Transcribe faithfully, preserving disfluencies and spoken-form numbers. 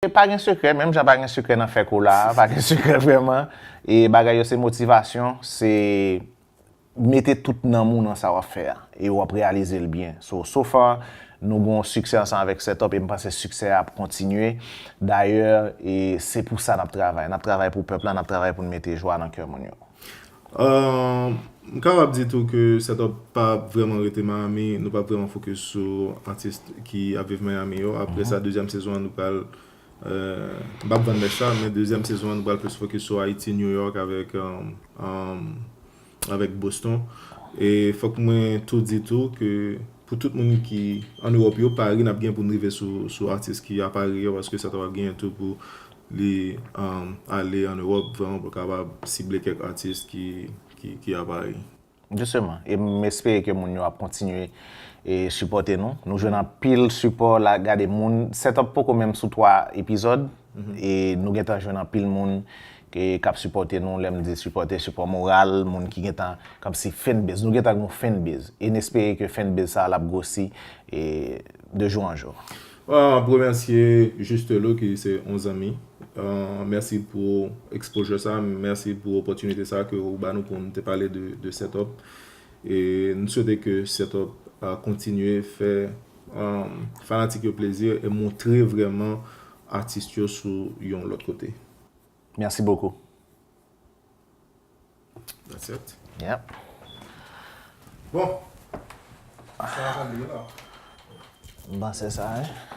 Pa gen sekrè, menm jan pa gen sekrè nan fè kola a, pa gen sekrè vrèman. E bagay yo se motivasyon, se mete tout nanm ou nan sa w ap fè a, e w ap reyalize l byen. So, so far, nou gen yon siksè ansanm avèk Setup, e m panse siksè a ap kontinye. Dayè, e se pou sa n ap travay. N ap travay pou pèp la, n ap travay pou n mete jwa nan kè moun yo. Euh, m kapab di tou ke Setup pa vrèman rete Miami, nou pa vrèman fokis sou atis ki ap viv Miami yo. Apre sa, dezyèm sezon an, nou pral, euh, m p ap vann mèch la, men dezyèm sezon an, nou pral plis fokis sou Ayiti, New York avèk, euh, euh, avèk Boston. E fòk mwen tou di tou ke pou tout moun ki an Ewòp yo, pari n ap gen pou n rive sou, sou atis ki a Pari yo, paske Setup ap genyen tou pou li, um, ale an Ewòp, vrèman pou l kapab sible kèk atis ki, ki, ki a Pari. Jisteman, e m espere ke moun yo ap kontinye e sipòte nou. Nou jwenn anpil sipò la, gade moun, Setup poko menm sou twa epizòd, e nou gentan jwenn anpil moun ke, k ap sipòte nou, lè m di sipòte, sipò moral, moun ki gentan, kòmsi fanbase, nou gentan gen yon fanbase. E n espere ke fanbase sa a l ap gwosi e de jou an jou. Ah, m ap remèsye Juste Lo ki se yon zanmi. Ah, mèsi pou exposure sa, mèsi pou opòtinite sa ke ou ba nou pou n te pale de, de Setup. E n swete ke Setup a kontinye fè, um, fanatik yo plezi e montre vrèman atis yo sou yon lòt kote. Merci beaucoup. That's it. Yep. Bon. Sa a sanble la. M panse sa, wi.